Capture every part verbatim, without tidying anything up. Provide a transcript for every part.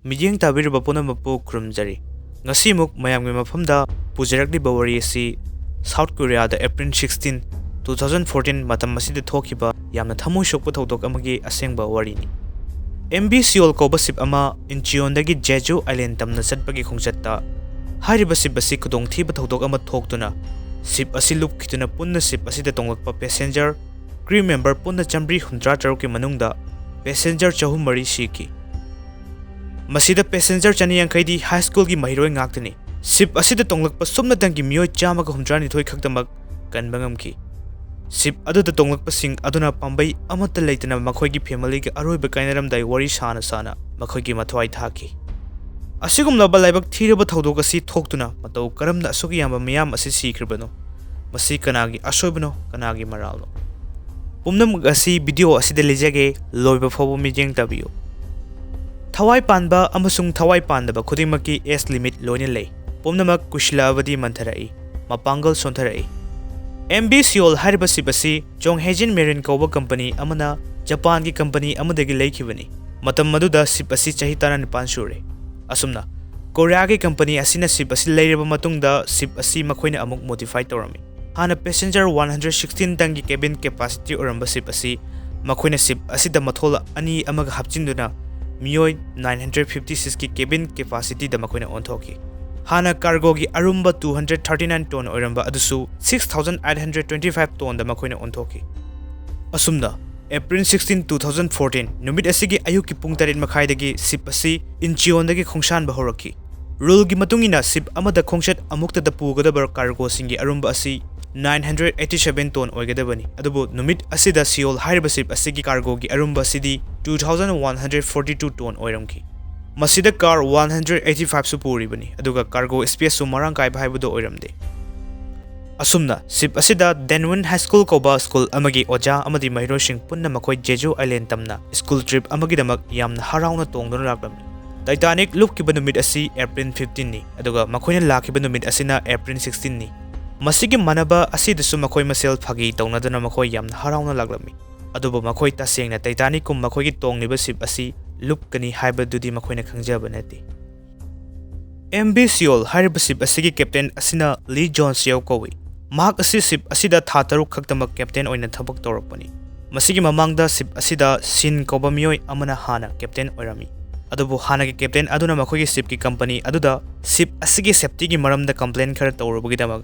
ꯃꯤꯠꯌꯦꯡ ꯇꯥꯕꯤꯔꯤꯕ ꯄꯨꯝꯅꯃꯛꯄꯨ ꯈꯨꯔꯨꯝꯖꯔꯤ꯫ ꯉꯁꯤꯃꯨꯛ ꯃꯌꯥꯝꯒꯤ ꯃꯐꯝꯗ ꯄꯨꯖꯔꯛꯂꯤꯕ ꯋꯥꯔꯤ ꯑꯁꯤ South Korea ꯗ April sixteen, two thousand fourteen ꯃꯇꯝ ꯑꯁꯤꯗ ꯊꯣꯛꯈꯤꯕ ꯌꯥꯝꯅ ꯊꯃꯣꯏ ꯁꯣꯛꯄ ꯊꯧꯗꯣꯛ ꯑꯃꯒꯤ ꯑꯁꯦꯡꯕ ꯋꯥꯔꯤꯅꯤ꯫ M V Seoul ꯀꯧꯕ ship ꯑꯃ Incheon ꯗꯒꯤ Jeju Island ꯇꯝꯅ ꯆꯠꯄꯒꯤ ꯈꯣꯡꯆꯠꯇ ꯍꯥꯏꯔꯤꯕ ship ꯑꯁꯤ ꯈꯨꯗꯣꯡꯊꯤꯕ ꯊꯧꯗꯣꯛ ꯑꯃ ꯊꯣꯛꯇꯨꯅ ship ꯑꯁꯤ ꯂꯨꯞꯈꯤꯗꯨꯅ ꯄꯨꯟꯅ ship ꯑꯁꯤꯗ ꯇꯣꯡꯂꯛꯄ passenger, crew member ꯄꯨꯟꯅ ꯆꯥꯃꯔꯤ ꯍꯨꯝꯗ꯭ꯔꯥ ꯇꯔꯨꯛꯀꯤ ꯃꯅꯨꯡꯗ passenger ꯆꯍꯨꯝ ꯃꯔꯤ ꯁꯤꯈꯤ꯫ ꯃꯁꯤꯗ passenger ꯆꯅꯤ ꯌꯥꯡꯈꯩꯗꯤ high school ꯒꯤ ꯃꯍꯩꯔꯣꯏ ꯉꯥꯛꯇꯅꯤ꯫ Ship ꯑꯁꯤꯗ ꯇꯣꯡꯂꯛꯄ ꯁꯨꯞꯅꯇꯪꯒꯤ ꯃꯤꯑꯣꯏ ꯆꯥꯝꯃꯒ ꯍꯨꯝꯗ꯭ꯔꯥ ꯅꯤꯊꯣꯏ ꯈꯛꯇꯃꯛ ꯀꯟꯕ ꯉꯝꯈꯤ꯫ Ship ꯑꯗꯨꯗ ꯇꯣꯡꯂꯛꯄꯁꯤꯡ ꯑꯗꯨꯅ ꯄꯥꯝꯕꯩ ꯑꯃꯠꯇ ꯂꯩꯇꯅ ꯃꯈꯣꯏꯒꯤ family ꯒ ꯑꯔꯣꯏꯕ ꯀꯥꯏꯅꯔꯝꯗꯥꯏ ꯋꯥꯔꯤ ꯁꯥꯅ ꯁꯥꯅ ꯃꯈꯣꯏꯒꯤ ꯃꯊ꯭ꯋꯥꯏ ꯊꯥꯈꯤ꯫ ꯑꯁꯤꯒꯨꯝꯂꯕ ꯂꯥꯏꯕꯛ ꯊꯤꯔꯕ ꯊꯧꯗꯣꯛ ꯑꯁꯤ ꯊꯣꯛꯇꯨꯅ ꯃꯇꯧ ꯀꯔꯝꯅ ꯑꯁꯨꯛ ꯌꯥꯝꯕ ꯃꯤꯌꯥꯝ ꯑꯁꯤ ꯁꯤꯈ꯭ꯔꯤꯕꯅꯣ? ꯃꯁꯤ ꯀꯅꯥꯒꯤ ꯑꯁꯣꯏꯕꯅꯣ, ꯀꯅꯥꯒꯤ ꯃꯔꯥꯜꯅꯣ? ꯄꯨꯝꯅꯃꯛ ꯑꯁꯤ video ꯑꯁꯤꯗ ꯂꯩꯖꯒꯦ, ꯂꯣꯏꯕ ꯐꯥꯎꯕ ꯃꯤꯠꯌꯦꯡ ꯇꯥꯕꯤꯌꯨ꯫ ꯊꯋꯥꯏ ꯄꯥꯟꯕ ꯑꯃꯁꯨꯡ ꯊꯋꯥꯏ ꯄꯥꯟꯗꯕ ꯈꯨꯗꯤꯡꯃꯛꯀꯤ age limit ꯂꯣꯏꯅ ꯂꯩ꯫ ꯄꯨꯝꯅꯃꯛ ꯀꯨꯁꯤꯜꯂꯛꯑꯕꯗꯤ ꯃꯟꯊꯔꯛꯏ, ꯃꯄꯥꯡꯒꯜ ꯁꯣꯟꯊꯔꯛꯏ꯫ M V Seoul ꯍꯥꯏꯔꯤꯕ ship ꯑꯁꯤ Chonghaejin Marine ꯀꯧꯕ company ꯑꯃꯅ ꯖꯄꯥꯟꯒꯤ company ꯑꯃꯗꯒꯤ ꯂꯩꯈꯤꯕꯅꯤ꯫ ꯃꯇꯝ ꯑꯗꯨꯗ ship ꯑꯁꯤ ꯆꯍꯤ ꯇꯔꯥꯅꯤꯄꯥꯟ ꯁꯨꯔꯦ꯫ ꯑꯁꯨꯝꯅ, ꯀꯣꯔꯤꯌꯥꯒꯤ company ꯑꯁꯤꯅ ship ꯑꯁꯤ ꯂꯩꯔꯕ ꯃꯇꯨꯡꯗ ship ꯑꯁꯤ ꯃꯈꯣꯏꯅ ꯑꯃꯨꯛ modify ꯇꯧꯔꯝꯃꯤ꯫ ꯍꯥꯟꯅ passenger one hundred sixteen ꯇꯪꯒꯤ cabin capacity ꯑꯣꯏꯔꯝꯕ ship ꯑꯁꯤ ꯃꯈꯣꯏꯅ ship ꯑꯁꯤꯗ ꯃꯊꯣꯜ ꯑꯅꯤ ꯑꯃꯒ ꯍꯥꯞꯆꯤꯟꯗꯨꯅ ꯃꯤꯑꯣꯏ nine hundred fifty six ꯀꯤ cabin capacity ꯗ ꯃꯈꯣꯏꯅ ꯑꯣꯟꯊꯣꯛꯈꯤ꯫ ꯍꯥꯟꯅ cargo ꯒꯤ ꯑꯔꯨꯝꯕ two hundred thirty nine ton ꯑꯣꯏꯔꯝꯕ ꯑꯗꯨꯁꯨ six thousand eight hundred twenty five ton ꯗ ꯃꯈꯣꯏꯅ ꯑꯣꯟꯊꯣꯛꯈꯤ꯫ ꯑꯁꯨꯝꯅ, April sixteen, two thousand fourteen ꯅꯨꯃꯤꯠ ꯑꯁꯤꯒꯤ ꯑꯌꯨꯛꯀꯤ ꯄꯨꯡ ꯇꯔꯦꯠ ꯃꯈꯥꯏꯗꯒꯤ ship ꯑꯁꯤ Incheon ꯗꯒꯤ ꯈꯣꯡꯁꯥꯟꯕ ꯍꯧꯔꯛꯈꯤ꯫ Rule ꯒꯤ ꯃꯇꯨꯡ ꯏꯟꯅ ship ꯑꯃꯗ ꯈꯣꯡꯆꯠ ꯑꯃꯨꯛꯇꯗ ꯄꯨꯒꯗꯕ cargo ꯁꯤꯡꯒꯤ ꯑꯔꯨꯝꯕ ꯑꯁꯤ nine hundred eighty seven ton ꯑꯣꯏꯒꯗꯕꯅꯤ, ꯑꯗꯨꯕꯨ ꯅꯨꯃꯤꯠ ꯑꯁꯤꯗ Seoul ꯍꯥꯏꯔꯤꯕ ship ꯑꯁꯤꯒꯤ cargo ꯒꯤ ꯑꯔꯨꯝꯕ ꯑꯁꯤꯗꯤ two thousand one hundred forty two ton ꯑꯣꯏꯔꯝꯈꯤ꯫ ꯃꯁꯤꯗ car one hundred eighty five ꯁꯨ ꯄꯨꯔꯤꯕꯅꯤ, ꯑꯗꯨꯒ cargo space ꯁꯨ ꯃꯔꯥꯡ ꯀꯥꯏꯕ ꯍꯥꯏꯕꯗꯨ ꯑꯣꯏꯔꯝꯗꯦ꯫ ꯑꯁꯨꯝꯅ, ship ꯑꯁꯤꯗ Danwon High School ꯀꯧꯕ school ꯑꯃꯒꯤ ꯑꯣꯖꯥ ꯑꯃꯗꯤ ꯃꯍꯩꯔꯣꯏꯁꯤꯡ ꯄꯨꯟꯅ ꯃꯈꯣꯏ Jeju Island ꯇꯝꯅ school trip ꯑꯃꯒꯤꯗꯃꯛ ꯌꯥꯝꯅ ꯍꯔꯥꯎꯅ ꯇꯣꯡꯗꯨꯅ ꯂꯥꯛꯂꯝꯃꯤ꯫ Titanic ꯂꯨꯞꯈꯤꯕ ꯅꯨꯃꯤꯠ ꯑꯁꯤ April fifteen ꯅꯤ, ꯑꯗꯨꯒ ꯃꯈꯣꯏꯅ ꯂꯥꯛꯈꯤꯕ ꯅꯨꯃꯤꯠ ꯑꯁꯤꯅ April sixteen ꯅꯤ꯫ ꯃꯁꯤꯒꯤ ꯃꯥꯟꯅꯕ ꯑꯁꯤꯗꯁꯨ ꯃꯈꯣꯏ ꯃꯁꯦꯜ ꯐꯥꯒꯤ ꯇꯧꯅꯗꯨꯅ ꯃꯈꯣꯏ ꯌꯥꯝꯅ ꯍꯔꯥꯎꯅ ꯂꯥꯛꯂꯝꯃꯤ꯫ ꯑꯗꯨꯕꯨ ꯃꯈꯣꯏ ꯇꯁꯦꯡꯅ Titanic ꯀꯨꯝ ꯃꯈꯣꯏꯒꯤ ꯇꯣꯡꯂꯤꯕ ship ꯑꯁꯤ ꯂꯨꯞꯀꯅꯤ ꯍꯥꯏꯕꯗꯨꯗꯤ ꯃꯈꯣꯏꯅ ꯈꯪꯖꯕ ꯅꯠꯇꯦ꯫ ꯑꯦꯝ ꯚꯤ ꯁꯤꯑꯣꯜ ꯍꯥꯏꯔꯤꯕ ꯁꯤꯞ ꯑꯁꯤꯒꯤ ꯀꯦꯞꯇꯦꯟ ꯑꯁꯤꯅ ꯂꯤ ꯖꯣꯟ ꯁꯤꯑꯣ ꯀꯧꯏ꯫ ꯃꯍꯥꯛ ꯑꯁꯤ ꯁꯤꯞ ꯑꯁꯤꯗ ꯊꯥ ꯇꯔꯨꯛ ꯈꯛꯇꯃꯛ ꯀꯦꯞꯇꯦꯟ ꯑꯣꯏꯅ ꯊꯕꯛ ꯇꯧꯔꯛꯄꯅꯤ꯫ ꯃꯁꯤꯒꯤ ꯃꯃꯥꯡꯗ ꯁꯤꯞ ꯑꯁꯤꯗ ꯁꯤꯟ ꯀꯧꯕ ꯃꯤꯑꯣꯏ ꯑꯃꯅ ꯍꯥꯟꯅ ꯀꯦꯞꯇꯦꯟ ꯑꯣꯏꯔꯝꯃꯤ꯫ ꯑꯗꯨꯕꯨ ꯍꯥꯟꯅꯒꯤ ꯀꯦꯞꯇꯦꯟ ꯑꯗꯨꯅ ꯃꯈꯣꯏꯒꯤ ꯁꯤꯞꯀꯤ ꯀꯝꯄꯅꯤ ꯑꯗꯨꯗ ꯁꯤꯞ ꯑꯁꯤꯒꯤ ꯁꯦꯐꯇꯤꯒꯤ ꯃꯔꯝꯗ ꯀꯝꯄ꯭ꯂꯦꯟ ꯈꯔ ꯇꯧꯔꯨꯕꯒꯤꯗꯃꯛ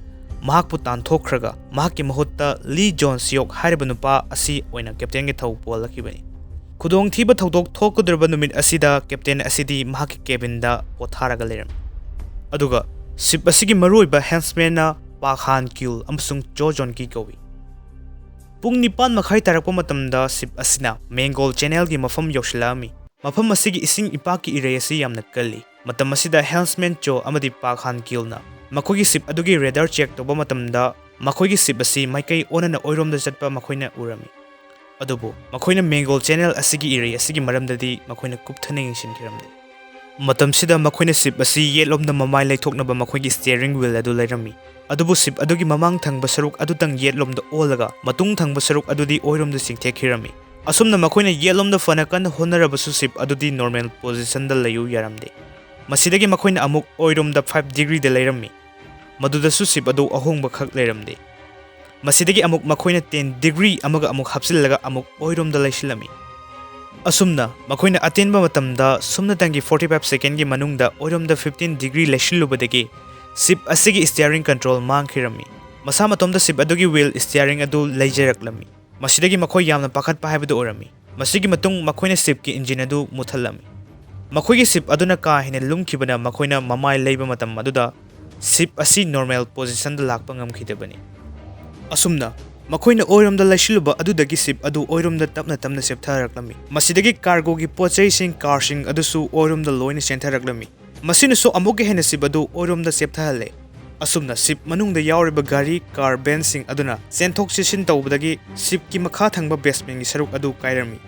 ꯃꯍꯥꯛꯄꯨ ꯇꯥꯟꯊꯣꯛꯈ꯭ꯔꯒ ꯃꯍꯥꯛꯀꯤ ꯃꯍꯨꯠꯇ ꯂꯤ ꯖꯣꯟ ꯁꯤꯑꯣꯛ ꯍꯥꯏꯔꯤꯕ ꯅꯨꯄꯥ ꯑꯁꯤ ꯑꯣꯏꯅ ꯀꯦꯞꯇꯦꯟꯒꯤ ꯊꯧ ꯄꯨꯍꯜꯂꯛꯈꯤꯕꯅꯤ꯫ ꯈꯨꯗꯣꯡꯊꯤꯕ ꯊꯧꯗꯣꯛ ꯊꯣꯛꯀꯗꯧꯔꯤꯕ ꯅꯨꯃꯤꯠ ꯑꯁꯤꯗ ꯀꯦꯞꯇꯦꯟ ꯑꯁꯤꯗꯤ ꯃꯍꯥꯛꯀꯤ ꯀꯦꯕꯤꯟꯗ ꯄꯣꯊꯥꯔꯒ ꯂꯩꯔꯝꯃꯤ꯫ ꯑꯗꯨꯒ ꯁꯤꯞ ꯑꯁꯤꯒꯤ ꯃꯔꯨꯑꯣꯏꯕ ꯍꯦꯟꯁꯃꯦꯟꯅ ꯄꯥꯛ ꯍꯥꯟ ꯀ꯭ꯌꯨꯜ ꯑꯃꯁꯨꯡ ꯆꯣ ꯖꯣꯟ ꯀꯤ ꯀꯧꯏ꯫ ꯄꯨꯡ ꯅꯤꯄꯥꯟ ꯃꯈꯥꯏ ꯇꯥꯔꯛꯄ ꯃꯇꯝꯗ ꯁꯤꯞ ꯑꯁꯤꯅ ꯃꯦꯡꯒꯣꯜ ꯆꯦꯅꯦꯜꯒꯤ ꯃꯐꯝ ꯌꯧꯁꯤꯜꯂꯛꯑꯝꯃꯤ꯫ ꯃꯐꯝ ꯑꯁꯤꯒꯤ ꯏꯁꯤꯡ ꯏꯄꯥꯛꯀꯤ ꯏꯔꯩ ꯑꯁꯤ ꯌꯥꯝꯅ ꯀꯜꯂꯤ꯫ ꯃꯇꯝ ꯑꯁꯤꯗ ꯍꯦꯜꯝꯁꯃꯦꯟ ꯆꯣ ꯑꯃꯗꯤ ꯄꯥꯛ ꯍꯥꯟ ꯀꯤꯜꯅ ꯃꯈꯣꯏꯒꯤ ꯁꯤꯞ ꯑꯗꯨꯒꯤ ꯔꯦꯗꯥꯔ ꯆꯦꯛ ꯇꯧꯕ ꯃꯇꯝꯗ ꯃꯈꯣꯏꯒꯤ ꯁꯤꯞ ꯑꯁꯤ ꯃꯥꯏꯀꯩ ꯑꯣꯟꯅꯅ ꯑꯣꯏꯔꯣꯝꯗ ꯆꯠꯄ ꯃꯈꯣꯏꯅ ꯎꯔꯝꯃꯤ꯫ ꯑꯗꯨꯕꯨ ꯃꯈꯣꯏꯅ ꯃꯦꯡꯒꯣꯜ ꯆꯦꯅꯦꯜ ꯑꯁꯤꯒꯤ ꯏꯔꯩ ꯑꯁꯤꯒꯤ ꯃꯔꯝꯗꯗꯤ ꯃꯈꯣꯏꯅ ꯀꯨꯞꯊꯅ ꯌꯦꯡꯁꯤꯟꯈꯤꯔꯝꯗꯦ꯫ ꯃꯇꯝꯁꯤꯗ ꯃꯈꯣꯏꯅ ꯁꯤꯞ ꯑꯁꯤ ꯌꯦꯠꯂꯣꯝꯗ ꯃꯃꯥꯏ ꯂꯩꯊꯣꯛꯅꯕ ꯃꯈꯣꯏꯒꯤ ꯁ꯭ꯇꯤꯌꯔꯤꯡ ꯋꯤꯜ ꯑꯗꯨ ꯂꯩꯔꯝꯃꯤ꯫ ꯑꯗꯨꯕꯨ ꯁꯤꯞ ꯑꯗꯨꯒꯤ ꯃꯃꯥꯡ ꯊꯪꯕ ꯁꯔꯨꯛ ꯑꯗꯨꯇꯪ ꯌꯦꯠꯂꯣꯝꯗ ꯑꯣꯜꯂꯒ ꯃꯇꯨꯡ ꯊꯪꯕ ꯁꯔꯨꯛ ꯑꯗꯨꯗꯤ ꯑꯣꯏꯔꯣꯝꯗ ꯆꯤꯡꯊꯦꯛꯈꯤꯔꯝꯃꯤ꯫ ꯑꯁꯨꯝꯅ ꯃꯈꯣꯏꯅ ꯌꯦꯠꯂꯣꯝꯗ ꯐꯅ ꯀꯟꯅ ꯍꯣꯠꯅꯔꯕꯁꯨ ꯁꯤꯞ ꯑꯗꯨꯗꯤ ꯅꯣꯔꯃꯦꯜ ꯄꯣꯖꯤꯁꯟꯗ ꯂꯩꯌꯨ ꯌꯥꯔꯝꯗꯦ꯫ ꯃꯁꯤꯗꯒꯤ ꯃꯈꯣꯏꯅ ꯑꯃꯨꯛ ꯑꯣꯏꯔꯣꯝꯗ ꯐꯥꯏꯚ ꯗꯤꯒ꯭ꯔꯤꯗ ꯂꯩꯔꯝꯃꯤ꯫ ꯃꯗꯨꯗꯁꯨ ꯁꯤꯞ ꯑꯗꯨ ꯑꯍꯣꯡꯕ ꯈꯛ ꯂꯩꯔꯝꯗꯦ꯫ ꯃꯁꯤꯗꯒꯤ ꯑꯃꯨꯛ ꯃꯈꯣꯏꯅ ꯇꯦꯟ ꯗꯤꯒ꯭ꯔꯤ ꯑꯃꯒ ꯑꯃꯨꯛ ꯍꯥꯞꯆꯤꯜꯂꯒ ꯑꯃꯨꯛ ꯑꯣꯏꯔꯣꯝꯗ ꯂꯩꯁꯤꯜꯂꯝꯃꯤ꯫ ꯑꯁꯨꯝꯅ ꯃꯈꯣꯏꯅ ꯑꯇꯦꯟꯕ ꯃꯇꯝꯗ ꯁꯨꯞꯅꯇꯪꯒꯤ ꯐꯣꯔꯇꯤ ꯐꯥꯏꯚ ꯁꯦꯀꯦꯟꯒꯤ ꯃꯅꯨꯡꯗ ꯑꯣꯏꯔꯣꯝꯗ ꯐꯤꯐꯇꯤꯟ ꯗꯤꯒ꯭ꯔꯤ ꯂꯩꯁꯤꯜꯂꯨꯕꯗꯒꯤ ꯁꯤꯞ ꯑꯁꯤꯒꯤ ꯁ꯭ꯇꯤꯌꯔꯤꯡ ꯀꯟꯇ꯭ꯔꯣꯜ ꯃꯥꯡꯈꯤꯔꯝꯃꯤ꯫ ꯃꯁꯥ ꯃꯇꯣꯝꯇ ꯁꯤꯞ ꯑꯗꯨꯒꯤ ꯋꯤꯜ ꯁ꯭ꯇꯤꯌꯔꯤꯡ ꯑꯗꯨ ꯂꯩꯖꯔꯛꯂꯝꯃꯤ꯫ ꯃꯁꯤꯗꯒꯤ ꯃꯈꯣꯏ ꯌꯥꯝꯅ ꯄꯥꯈꯠꯄ ꯍꯥꯏꯕꯗꯨ ꯑꯣꯏꯔꯝꯃꯤ꯫ ꯃꯁꯤꯒꯤ ꯃꯇꯨꯡ ꯃꯈꯣꯏꯅ ꯁꯤꯞꯀꯤ ꯏꯟꯖꯤꯟ ꯑꯗꯨ ꯃꯨꯠꯊꯠꯂꯝꯃꯤ꯫ ꯃꯈꯣꯏꯒꯤ ꯁꯤꯞ ꯑꯗꯨꯅ ꯀꯥ ꯍꯦꯟꯅ ꯂꯨꯝꯈꯤꯕꯅ ꯃꯈꯣꯏꯅ ꯃꯃꯥꯏ ꯂꯩꯕ ꯃꯇꯝ ꯑꯗꯨꯗ ꯁꯤꯞ ꯑꯁꯤ ꯅꯣꯔꯃꯦꯜ ꯄꯣꯖꯤꯁꯟꯗ ꯂꯥꯛꯄ ꯉꯝꯈꯤꯗꯕꯅꯤ꯫ ꯑꯁꯨꯝꯅ ꯃꯈꯣꯏꯅ ꯑꯣꯏꯔꯣꯝꯗ ꯂꯩꯁꯤꯜꯂꯨꯕ ꯑꯗꯨꯗꯒꯤ ꯁꯤꯞ ꯑꯗꯨ ꯑꯣꯏꯔꯣꯝꯗ ꯇꯞꯅ ꯇꯞꯅ ꯆꯦꯞꯊꯔꯛꯂꯝꯃꯤ꯫ ꯃꯁꯤꯗꯒꯤ ꯀꯥꯔꯒꯣꯒꯤ ꯄꯣꯠ ꯆꯩꯁꯤꯡ, ꯀꯥꯔꯁꯤꯡ ꯑꯗꯨꯁꯨ ꯑꯣꯏꯔꯣꯝꯗ ꯂꯣꯏꯅ ꯆꯦꯟꯊꯔꯛꯂꯝꯃꯤ꯫ ꯃꯁꯤꯅꯁꯨ ꯑꯃꯨꯛꯀ ꯍꯦꯟꯅ ꯁꯤꯞ ꯑꯗꯨ ꯑꯣꯏꯔꯣꯝꯗ ꯆꯦꯞꯊꯍꯜꯂꯦ꯫ ꯑꯁꯨꯝꯅ ꯁꯤꯞ ꯃꯅꯨꯡꯗ ꯌꯥꯎꯔꯤꯕ ꯒꯥꯔꯤ, ꯀꯥꯔ, ꯚꯦꯟꯁꯤꯡ ꯑꯗꯨꯅ ꯆꯦꯟꯊꯣꯛ ꯆꯦꯟꯁꯤꯟ ꯇꯧꯕꯗꯒꯤ ꯁꯤꯞꯀꯤ ꯃꯈꯥ ꯊꯪꯕ ꯕꯦꯁꯃꯦꯟꯒꯤ ꯁꯔꯨꯛ ꯑꯗꯨ ꯀꯥꯏꯔꯝꯃꯤ꯫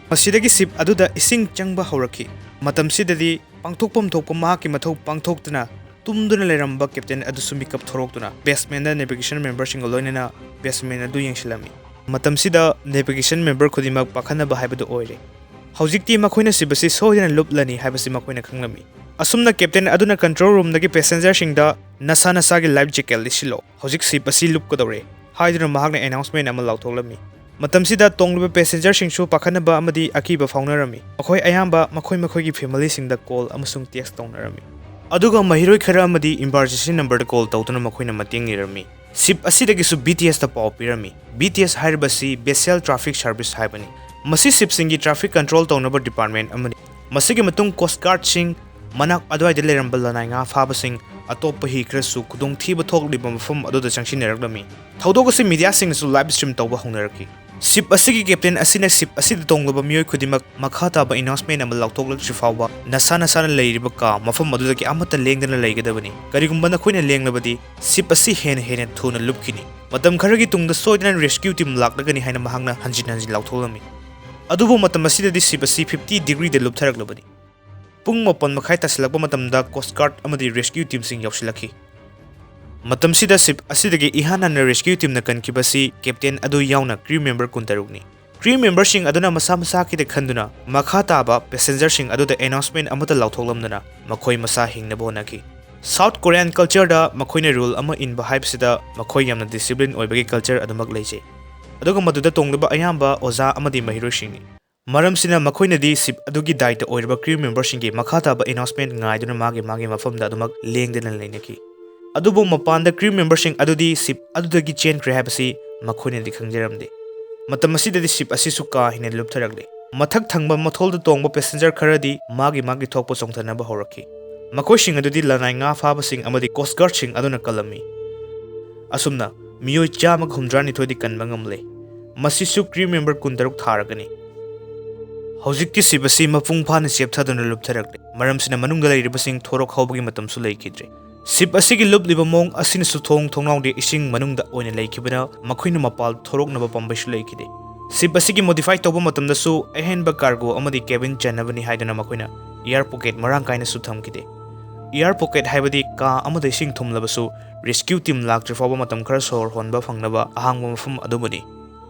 ꯃꯁꯤꯗꯒꯤ ꯁꯤꯞ ꯑꯗꯨꯗ ꯏꯁꯤꯡ ꯆꯪꯕ ꯍꯧꯔꯛꯈꯤ꯫ ꯃꯇꯝꯁꯤꯗꯗꯤ ꯄꯥꯡꯊꯣꯛꯐꯝ ꯊꯣꯛꯄ ꯃꯍꯥꯛꯀꯤ ꯃꯊꯧ ꯄꯥꯡꯊꯣꯛꯇꯨꯅ ꯇꯨꯝꯗꯨꯅ ꯂꯩꯔꯝꯕ ꯀꯦꯞꯇꯦꯟ ꯑꯗꯨꯁꯨ ꯃꯤꯀꯞ ꯊꯣꯔꯛꯇꯨꯅ ꯕꯦꯁꯃꯦꯟꯗ ꯅꯦꯚꯤꯒꯦꯁꯟ ꯃꯦꯝꯕꯔꯁꯤꯡꯒ ꯂꯣꯏꯅꯅ ꯕꯦꯁꯃꯦꯟ ꯑꯗꯨ ꯌꯦꯡꯁꯤꯜꯂꯝꯃꯤ꯫ ꯃꯇꯝꯁꯤꯗ ꯅꯦꯚꯤꯒꯦꯁꯟ ꯃꯦꯝꯕꯔ ꯈꯨꯗꯤꯡꯃꯛ ꯄꯥꯈꯠꯅꯕ ꯍꯥꯏꯕꯗꯨ ꯑꯣꯏꯔꯦ꯫ ꯍꯧꯖꯤꯛꯇꯤ ꯃꯈꯣꯏꯅ ship ꯑꯁꯤ ꯁꯣꯏꯗꯅ ꯂꯨꯞꯂꯅꯤ ꯍꯥꯏꯕꯁꯤ ꯃꯈꯣꯏꯅ ꯈꯪꯂꯝꯃꯤ꯫ ꯑꯁꯨꯝꯅ captain ꯑꯗꯨꯅ control roomꯗꯒꯤ passengerꯁꯤꯡꯗ "ꯅꯁꯥ ꯅꯁꯥꯒꯤ life jacket ꯂꯤꯠꯁꯤꯜꯂꯣ, ꯍꯧꯖꯤꯛ ship ꯑꯁꯤ ꯂꯨꯞꯀꯗꯧꯔꯦ" ꯍꯥꯏꯗꯨꯅ ꯃꯍꯥꯛꯅ announcement ꯑꯃ ꯂꯥꯎꯊꯣꯛꯂꯝꯃꯤ꯫ ꯃꯇꯝꯁꯤꯗ ꯇꯣꯡꯂꯤꯕ passengerꯁꯤꯡꯁꯨ ꯄꯥꯈꯠꯅꯕ ꯑꯃꯗꯤ ꯑꯀꯤꯕ ꯐꯥꯎꯅꯔꯝꯃꯤ꯫ ꯃꯈꯣꯏ ꯑꯌꯥꯝꯕ ꯃꯈꯣꯏ ꯃꯈꯣꯏꯒꯤ familyꯁꯤꯡꯗ call ꯑꯃꯁꯨꯡ text ꯇꯧꯅꯔꯝꯃꯤ꯫ ꯑꯗꯨꯒ ꯃꯍꯩꯔꯣꯏ ꯈꯔ ꯑꯃꯗꯤ emergency numberꯗ call ꯇꯧꯗꯨꯅ ꯃꯈꯣꯏꯅ ꯃꯇꯦꯡ ꯅꯤꯔꯝꯃꯤ꯫ Ship ꯑꯁꯤꯗꯒꯤꯁꯨ BTSꯇ ꯄꯥꯎ ꯄꯤꯔꯝꯃꯤ꯫ BTS ꯍꯥꯏꯔꯤꯕꯁꯤ Vessel Traffic Service ꯍꯥꯏꯕꯅꯤ꯫ ꯃꯁꯤ shipꯁꯤꯡꯒꯤ traffic control ꯇꯧꯅꯕ department ꯑꯃꯅꯤ꯫ ꯃꯁꯤꯒꯤ ꯃꯇꯨꯡ Coast Guardꯁꯤꯡ, ꯃꯅꯥꯛ ꯑꯗꯨꯋꯥꯏꯗ ꯂꯩꯔꯝꯕ ꯂꯅꯥꯏ ꯉꯥ ꯐꯥꯕꯁꯤꯡ, ꯑꯇꯣꯞꯄ ꯍꯤ ꯈꯔꯁꯨ ꯈꯨꯗꯣꯡꯊꯤꯕ ꯊꯣꯛꯂꯤꯕ ꯃꯐꯝ ꯑꯗꯨꯗ ꯆꯪꯁꯤꯟꯅꯔꯛꯂꯝꯃꯤ꯫ ꯊꯧꯗꯣꯛ ꯑꯁꯤ mediaꯁꯤꯡꯅꯁꯨ live stream ꯇꯧꯕ ꯍꯧꯅꯔꯛꯈꯤ꯫ Ship ꯑꯁꯤꯒꯤ captain ꯑꯁꯤꯅ ship ꯑꯁꯤꯗ ꯇꯣꯡꯂꯕ ꯃꯤꯑꯣꯏ ꯈꯨꯗꯤꯡꯃꯛ ꯃꯈꯥ ꯇꯥꯕ announcement ꯑꯃ ꯂꯥꯎꯊꯣꯛꯂꯛꯇ꯭ꯔꯤ ꯐꯥꯎꯕ ꯅꯁꯥ ꯅꯁꯥꯅ ꯂꯩꯔꯤꯕ ꯀꯥ ꯃꯐꯝ ꯑꯗꯨꯗꯒꯤ ꯑꯃꯠꯇ ꯂꯦꯡꯗꯅ ꯂꯩꯒꯗꯕꯅꯤ꯫ ꯀꯔꯤꯒꯨꯝꯕ ꯅꯈꯣꯏꯅ ꯂꯦꯡꯂꯕꯗꯤ ship ꯑꯁꯤ ꯍꯦꯟꯅ ꯍꯦꯟꯅ ꯊꯨꯅ ꯂꯨꯞꯈꯤꯅꯤ꯫ ꯃꯇꯝ ꯈꯔꯒꯤ ꯇꯨꯡꯗ ꯁꯣꯏꯗꯅ rescue team ꯂꯥꯛꯂꯒꯅꯤ ꯍꯥꯏꯅ ꯃꯍꯥꯛꯅ ꯍꯟꯖꯤꯟ ꯍꯟꯖꯤꯟ ꯂꯥꯎꯊꯣꯛꯂꯝꯃꯤ꯫ ꯑꯗꯨꯕꯨ ꯃꯇꯝ ꯑꯁꯤꯗꯗꯤ ship ꯑꯁꯤ fifty degreeꯗ ꯂꯨꯞꯊꯔꯛꯂꯕꯅꯤ꯫ ꯄꯨꯡ ꯃꯥꯄꯟ ꯃꯈꯥꯏ ꯇꯥꯁꯤꯜꯂꯛꯄ ꯃꯇꯝꯗ Coast Guard ꯑꯃꯗꯤ rescue teamꯁꯤꯡ ꯌꯧꯁꯤꯜꯂꯛꯈꯤ꯫ ꯃꯇꯝꯁꯤꯗ ship ꯑꯁꯤꯗꯒꯤ ꯏꯍꯥꯟ ꯍꯥꯟꯅ rescue teamꯅ ꯀꯟꯈꯤꯕꯁꯤ captain ꯑꯗꯨ ꯌꯥꯎꯅ crew member ꯀꯨꯟꯇꯔꯨꯛꯅꯤ꯫ Crew memberꯁꯤꯡ ꯑꯗꯨꯅ ꯃꯁꯥ ꯃꯁꯥꯒꯤꯗ ꯈꯟꯗꯨꯅ ꯃꯈꯥ ꯇꯥꯕ passengerꯁꯤꯡ ꯑꯗꯨꯗ announcement ꯑꯃꯠꯇ ꯂꯥꯎꯊꯣꯛꯂꯝꯗꯅ ꯃꯈꯣꯏ ꯃꯁꯥ ꯍꯤꯡꯅꯕ ꯍꯣꯠꯅꯈꯤ꯫ South Korean cultureꯗ ꯃꯈꯣꯏꯅ rule ꯑꯃ ꯏꯟꯕ ꯍꯥꯏꯕꯁꯤꯗ ꯃꯈꯣꯏ ꯌꯥꯝꯅ discipline ꯑꯣꯏꯕꯒꯤ culture ꯑꯗꯨꯃꯛ ꯂꯩꯖꯩ꯫ ꯑꯗꯨꯒ ꯃꯗꯨꯗ ꯇꯣꯡꯂꯤꯕ ꯑꯌꯥꯝꯕ ꯑꯣꯖꯥ ꯑꯃꯗꯤ ꯃꯍꯩꯔꯣꯏꯁꯤꯡꯅꯤ꯫ ꯃꯔꯝꯁꯤꯅ ꯃꯈꯣꯏꯅꯗꯤ ship ꯑꯗꯨꯒꯤ ꯗꯥꯏꯇ ꯑꯣꯏꯔꯤꯕ crew memberꯁꯤꯡꯒꯤ ꯃꯈꯥ ꯇꯥꯕ announcement ꯉꯥꯏꯗꯨꯅ ꯃꯥꯒꯤ ꯃꯥꯒꯤ ꯃꯐꯝꯗ ꯑꯗꯨꯃꯛ ꯂꯦꯡꯗꯅ ꯂꯩꯅꯈꯤ꯫ ꯑꯗꯨꯕꯨ ꯃꯄꯥꯟꯗ crew memberꯁꯤꯡ ꯑꯗꯨꯗꯤ ship ꯑꯗꯨꯗꯒꯤ ꯆꯦꯟꯈ꯭ꯔꯦ ꯍꯥꯏꯕꯁꯤ ꯃꯈꯣꯏꯅꯗꯤ ꯈꯪꯖꯔꯝꯗꯦ꯫ ꯃꯇꯝ ꯑꯁꯤꯗꯗꯤ ship ꯑꯁꯤꯁꯨ ꯀꯥ ꯍꯦꯟꯅ ꯂꯨꯞꯊꯔꯛꯂꯦ꯫ ꯃꯊꯛ ꯊꯪꯕ ꯃꯊꯣꯜꯗ ꯇꯣꯡꯕ passenger ꯈꯔꯗꯤ ꯃꯥꯒꯤ ꯃꯥꯒꯤ ꯊꯣꯛꯄ ꯆꯣꯡꯊꯅꯕ ꯍꯧꯔꯛꯈꯤ꯫ ꯃꯈꯣꯏꯁꯤꯡ ꯑꯗꯨꯗꯤ ꯂꯅꯥꯏ ꯉꯥ ꯐꯥꯕꯁꯤꯡ ꯑꯃꯗꯤ Coast Guardꯁꯤꯡ ꯑꯗꯨꯅ ꯀꯜꯂꯝꯃꯤ꯫ ꯑꯁꯨꯝꯅ ꯃꯤꯑꯣꯏ ꯆꯥꯝꯃꯒ ꯍꯨꯝꯗ꯭ꯔꯥꯅꯤꯊꯣꯏꯗꯤ ꯀꯟꯕ ꯉꯝꯂꯦ꯫ ꯃꯁꯤꯁꯨ crew member ꯀꯨꯟꯇꯔꯨꯛ ꯊꯥꯔꯒꯅꯤ꯫ ꯍꯧꯖꯤꯛꯇꯤ ship ꯑꯁꯤ ꯃꯄꯨꯡ ꯐꯥꯅ ꯆꯦꯞꯊꯗꯨꯅ ꯂꯨꯞꯊꯔꯛꯂꯦ, ꯃꯔꯝꯁꯤꯅ ꯃꯅꯨꯡꯗ ꯂꯩꯔꯤꯕꯁꯤꯡ ꯊꯣꯔꯛꯍꯧꯕꯒꯤ ꯃꯇꯝꯁꯨ ꯂꯩꯈꯤꯗ꯭ꯔꯦ꯫ Ship ꯑꯁꯤꯒꯤ ꯂꯨꯞꯂꯤꯕ ꯃꯑꯣꯡ ꯑꯁꯤꯅꯁꯨ ꯊꯣꯡ ꯊꯣꯡꯅꯥꯎꯗꯤ ꯏꯁꯤꯡ ꯃꯅꯨꯡꯗ ꯑꯣꯏꯅ ꯂꯩꯈꯤꯕꯅ ꯃꯈꯣꯏꯅ ꯃꯄꯥꯜ ꯊꯣꯔꯛꯅꯕ ꯄꯥꯝꯕꯩꯁꯨ ꯂꯩꯈꯤꯗꯦ꯫ Ship ꯑꯁꯤꯒꯤ modify ꯇꯧꯕ ꯃꯇꯝꯗꯁꯨ ꯑꯍꯦꯟꯕ cargo ꯑꯃꯗꯤ cabin ꯆꯟꯅꯕꯅꯤ ꯍꯥꯏꯗꯨꯅ ꯃꯈꯣꯏꯅ air pocket ꯃꯔꯥꯡ ꯀꯥꯏꯅꯁꯨ ꯊꯝꯈꯤꯗꯦ꯫ Air pocket ꯍꯥꯏꯕꯗꯤ ꯀꯥ ꯑꯃꯗ ꯏꯁꯤꯡ ꯊꯨꯝꯂꯕꯁꯨ rescue team ꯂꯥꯛꯇ꯭ꯔꯤ ꯐꯥꯎꯕ ꯃꯇꯝ ꯈꯔ ꯁꯣꯔ ꯍꯣꯟꯕ ꯐꯪꯅꯕ ꯑꯍꯥꯡꯕ ꯃꯐꯝ ꯑꯗꯨꯕꯨꯅꯤ꯫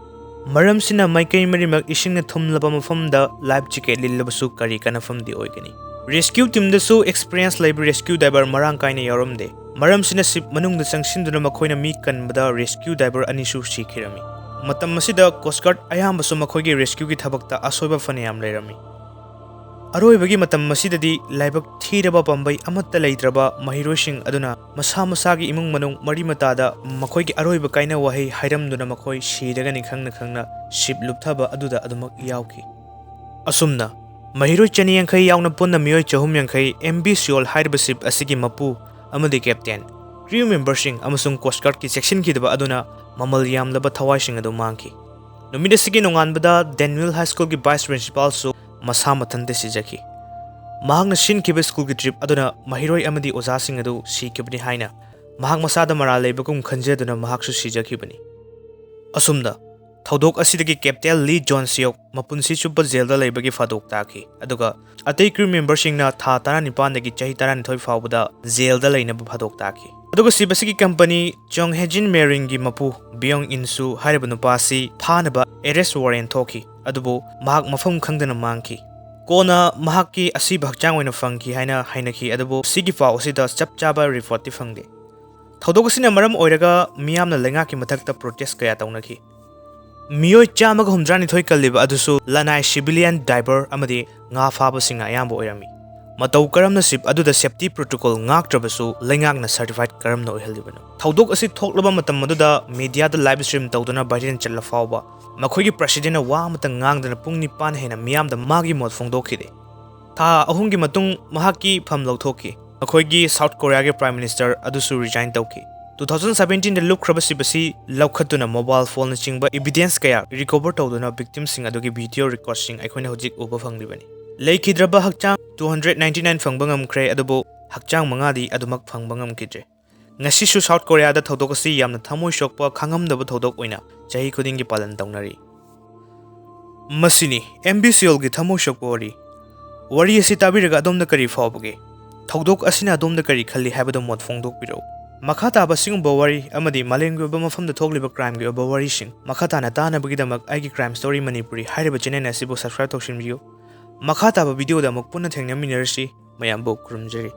ꯃꯔꯝꯁꯤꯅ ꯃꯥꯏꯀꯩ ꯃꯔꯤꯃꯛ ꯏꯁꯤꯡꯅ ꯊꯨꯝꯂꯕ ꯃꯐꯝꯗ life jacket ꯂꯤꯠꯂꯕꯁꯨ ꯀꯔꯤ ꯀꯥꯟꯅꯐꯝꯗꯤ ꯑꯣꯏꯒꯅꯤ? Rescue teamꯗꯁꯨ experience ꯂꯩꯕ rescue diver ꯃꯔꯥꯡ ꯀꯥꯏꯅ ꯌꯥꯎꯔꯝꯗꯦ꯫ ꯃꯔꯝꯁꯤꯅ ship ꯃꯅꯨꯡꯗ ꯆꯪꯁꯤꯟꯗꯨꯅ ꯃꯈꯣꯏꯅ ꯃꯤ ꯀꯟꯕꯗ rescue diver ꯑꯅꯤꯁꯨ ꯁꯤꯈꯤꯔꯝꯃꯤ꯫ ꯃꯇꯝ ꯑꯁꯤꯗ Coast Guard ꯑꯌꯥꯝꯕꯁꯨ ꯃꯈꯣꯏꯒꯤ rescueꯒꯤ ꯊꯕꯛꯇ ꯑꯁꯣꯏꯕ ꯐꯅꯌꯥꯝ ꯂꯩꯔꯝꯃꯤ꯫ ꯑꯔꯣꯏꯕꯒꯤ ꯃꯇꯝ ꯑꯁꯤꯗꯗꯤ ꯂꯥꯏꯕꯛ ꯊꯤꯔꯕ ꯄꯥꯝꯕꯩ ꯑꯃꯠꯇ ꯂꯩꯇ꯭ꯔꯕ ꯃꯍꯩꯔꯣꯏꯁꯤꯡ ꯑꯗꯨꯅ ꯃꯁꯥ ꯃꯁꯥꯒꯤ ꯏꯃꯨꯡ ꯃꯅꯨꯡ ꯃꯔꯤ ꯃꯇꯥꯗ ꯃꯈꯣꯏꯒꯤ ꯑꯔꯣꯏꯕ ꯀꯥꯏꯅ ꯋꯥꯍꯩ ꯍꯥꯏꯔꯝꯗꯨꯅ ꯃꯈꯣꯏ ꯁꯤꯔꯒꯅꯤ ꯈꯪꯅ ꯈꯪꯅ ship ꯂꯨꯞꯊꯕ ꯑꯗꯨꯗ ꯑꯗꯨꯃꯛ ꯌꯥꯎꯈꯤ꯫ ꯑꯁꯨꯝꯅ ꯃꯍꯩꯔꯣꯏ ꯆꯅꯤ ꯌꯥꯡꯈꯩ ꯌꯥꯎꯅ ꯄꯨꯟꯅ ꯃꯤꯑꯣꯏ ꯆꯍꯨꯝ ꯌꯥꯡꯈꯩ M V Seoul ꯍꯥꯏꯔꯤꯕ ship ꯑꯁꯤꯒꯤ ꯃꯄꯨ ꯑꯃꯗꯤ captain, crew memberꯁꯤꯡ ꯑꯃꯁꯨꯡ Coast Guardꯀꯤ ꯆꯦꯛꯁꯤꯟꯈꯤꯗꯕ ꯑꯗꯨꯅ ꯃꯃꯜ ꯌꯥꯝꯂꯕ ꯊꯋꯥꯏꯁꯤꯡ ꯑꯗꯨ ꯃꯥꯡꯈꯤ꯫ ꯅꯨꯃꯤꯠ ꯑꯁꯤꯒꯤ ꯅꯣꯡꯉꯥꯟꯕꯗ Denville High Schoolꯒꯤ vice principalꯁꯨ ꯃꯁꯥ ꯃꯊꯟꯇ ꯁꯤꯖꯈꯤ꯫ ꯃꯍꯥꯛꯅ ꯁꯤꯟꯈꯤꯕ ꯁ꯭ꯀꯨꯜꯒꯤ trip ꯑꯗꯨꯅ ꯃꯍꯩꯔꯣꯏ ꯑꯃꯗꯤ ꯑꯣꯖꯥꯁꯤꯡ ꯑꯗꯨ ꯁꯤꯈꯤꯕꯅꯤ ꯍꯥꯏꯅ ꯃꯍꯥꯛ ꯃꯁꯥꯗ ꯃꯔꯥꯜ ꯂꯩꯕꯒꯨꯝ ꯈꯟꯖꯗꯨꯅ ꯃꯍꯥꯛꯁꯨ ꯁꯤꯖꯈꯤꯕꯅꯤ꯫ ꯑꯁꯨꯝꯅ ꯊꯧꯗꯣꯛ ꯑꯁꯤꯗꯒꯤ Captain Lee Jong Seok ꯃꯄꯨꯟꯁꯤ ꯆꯨꯞꯄ ꯖꯦꯜꯗ ꯂꯩꯕꯒꯤ ꯐꯥꯗꯣꯛ ꯇꯥꯈꯤ, ꯑꯗꯨꯒ ꯑꯇꯩ crew memberꯁꯤꯡꯅ ꯊꯥ ꯇꯔꯥꯅꯤꯄꯥꯟꯗꯒꯤ ꯆꯍꯤ ꯇꯔꯥꯅꯤꯊꯣꯏ ꯐꯥꯎꯕꯗ ꯖꯦꯜꯗ ꯂꯩꯅꯕ ꯐꯥꯗꯣꯛ ꯇꯥꯈꯤ꯫ ꯑꯗꯨꯒ ship ꯑꯁꯤꯒꯤ company Chong Hejin Marineꯒꯤ ꯃꯄꯨ Byung Insu ꯍꯥꯏꯔꯤꯕ ꯅꯨꯄꯥ ꯑꯁꯤ ꯐꯥꯅꯕ arrest warrant ꯊꯣꯛꯈꯤ, ꯑꯗꯨꯕꯨ ꯃꯍꯥꯛ ꯃꯐꯝ ꯈꯪꯗꯅ ꯃꯥꯡꯈꯤ꯫ ꯀꯣꯟꯅ ꯃꯍꯥꯛꯀꯤ ꯑꯁꯤꯕ ꯍꯛꯆꯥꯡ ꯑꯣꯏꯅ ꯐꯪꯈꯤ ꯍꯥꯏꯅ ꯍꯥꯏꯅꯈꯤ, ꯑꯗꯨꯕꯨ ꯁꯤꯒꯤ ꯄꯥꯎ ꯑꯁꯤꯗ ꯆꯞ ꯆꯥꯕ reportꯇꯤ ꯐꯪꯗꯦ꯫ ꯊꯧꯗꯣꯛ ꯑꯁꯤꯅ ꯃꯔꯝ ꯑꯣꯏꯔꯒ ꯃꯤꯌꯥꯝꯅ ꯂꯩꯉꯥꯛꯀꯤ ꯃꯊꯛꯇ protest ꯀꯌꯥ ꯇꯧꯅꯈꯤ꯫ ꯃꯤꯑꯣꯏ ꯆꯥꯝꯃꯒ ꯍꯨꯝꯗ꯭ꯔꯥꯅꯤꯊꯣꯏ ꯀꯜꯂꯤꯕ ꯑꯗꯨꯁꯨ ꯂꯅꯥꯏ civilian diver ꯑꯃꯗꯤ ꯉꯥ ꯐꯥꯕꯁꯤꯡꯅ ꯑꯌꯥꯝꯕ ꯑꯣꯏꯔꯝꯃꯤ꯫ ꯃꯇꯧ ꯀꯔꯝꯅ ship ꯑꯗꯨꯗ safety protocol ꯉꯥꯛꯇ꯭ꯔꯕꯁꯨ ꯂꯩꯉꯥꯛꯅ certified ꯀꯔꯝꯅ ꯑꯣꯏꯍꯜꯂꯤꯕꯅꯣ? ꯊꯧꯗꯣꯛ ꯑꯁꯤ ꯊꯣꯛꯂꯕ ꯃꯇꯝ ꯑꯗꯨꯗ mediaꯗ live stream ꯇꯧꯗꯨꯅ viral ꯆꯠꯂ ꯐꯥꯎꯕ ꯃꯈꯣꯏꯒꯤ presidentꯅ ꯋꯥ ꯑꯃꯇ ꯉꯥꯡꯗꯅ ꯄꯨꯡ ꯅꯤꯄꯥꯟ ꯍꯦꯟꯅ ꯃꯤꯌꯥꯝꯗ ꯃꯥꯒꯤ ꯃꯣꯠ ꯐꯣꯡꯗꯣꯛꯈꯤꯗꯦ꯫ ꯊꯥ ꯑꯍꯨꯝꯒꯤ ꯃꯇꯨꯡ ꯃꯍꯥꯛꯀꯤ ꯐꯝ ꯂꯧꯊꯣꯛꯈꯤ꯫ ꯃꯈꯣꯏꯒꯤ South Koreaꯒꯤ Prime Minister ꯑꯗꯨꯁꯨ resign ꯇꯧꯈꯤ꯫ Two thousand seventeenꯗ ꯂꯨꯞꯈ꯭ꯔꯕ ship ꯑꯁꯤ ꯂꯧꯈꯠꯇꯨꯅ mobile phoneꯅꯆꯤꯡꯕ evidence ꯀꯌꯥ recover ꯇꯧꯗꯨꯅ victimꯁꯤꯡ ꯑꯗꯨꯒꯤ video recordꯁꯤꯡ ꯑꯩꯈꯣꯏꯅ ꯍꯧꯖꯤꯛ ꯎꯕ ꯐꯪꯂꯤꯕꯅꯤ꯫ ꯂꯩꯈꯤꯗ꯭ꯔꯕ ꯍꯛꯆꯥꯡ two hundred ninety nine ꯐꯪꯕ ꯉꯝꯈ꯭ꯔꯦ, ꯑꯗꯨꯕꯨ ꯍꯛꯆꯥꯡ ꯃꯉꯥꯗꯤ ꯑꯗꯨꯃꯛ ꯐꯪꯕ ꯉꯝꯈꯤꯗ꯭ꯔꯦ꯫ ꯉꯁꯤꯁꯨ South Koreaꯗ ꯊꯧꯗꯣꯛ ꯑꯁꯤ ꯌꯥꯝꯅ ꯊꯃꯣꯏ ꯁꯣꯛꯄ, ꯈꯪꯉꯝꯗꯕ ꯊꯧꯗꯣꯛ ꯑꯣꯏꯅ ꯆꯍꯤ ꯈꯨꯗꯤꯡꯒꯤ ꯄꯥꯂꯟ ꯇꯧꯅꯔꯤ꯫ ꯃꯁꯤꯅꯤ M V Seoulꯒꯤ ꯊꯃꯣꯏ ꯁꯣꯛꯄ ꯋꯥꯔꯤ꯫ ꯋꯥꯔꯤ ꯑꯁꯤ ꯇꯥꯕꯤꯔꯒ ꯑꯗꯣꯝꯗ ꯀꯔꯤ ꯐꯥꯎꯕꯒꯦ? ꯊꯧꯗꯣꯛ ꯑꯁꯤꯅ ꯑꯗꯣꯝꯗ ꯀꯔꯤ ꯈꯜꯂꯤ ꯍꯥꯏꯕꯗꯨ ꯃꯣꯠ ꯐꯣꯡꯗꯣꯛꯄꯤꯔꯛꯎ꯫ ꯃꯈꯥ ꯇꯥꯕ ꯁꯤꯒꯨꯝꯕ ꯋꯥꯔꯤ ꯑꯃꯗꯤ ꯃꯥꯂꯦꯝꯒꯤ ꯑꯣꯏꯕ ꯃꯐꯝꯗ ꯊꯣꯛꯂꯤꯕ crimeꯒꯤ ꯑꯣꯏꯕ ꯋꯥꯔꯤꯁꯤꯡ ꯃꯈꯥ ꯇꯥꯅ ꯇꯥꯅꯕꯒꯤꯗꯃꯛ ꯑꯩꯒꯤ Crime Story ꯃꯅꯤꯄꯨꯔꯤ ꯍꯥꯏꯔꯤꯕ channel ꯑꯁꯤꯕꯨ subscribe ꯇꯧꯁꯤꯟꯕꯤꯌꯨ꯫ ꯃꯈꯥ ꯇꯥꯕ videoꯗ ꯑꯃꯨꯛ ꯄꯨꯟꯅ ꯊꯦꯡꯅꯃꯤꯟꯅꯔꯁꯤ꯫ ꯃꯌꯥꯝꯕꯨ ꯈꯨꯔꯨꯝꯖꯔꯤ꯫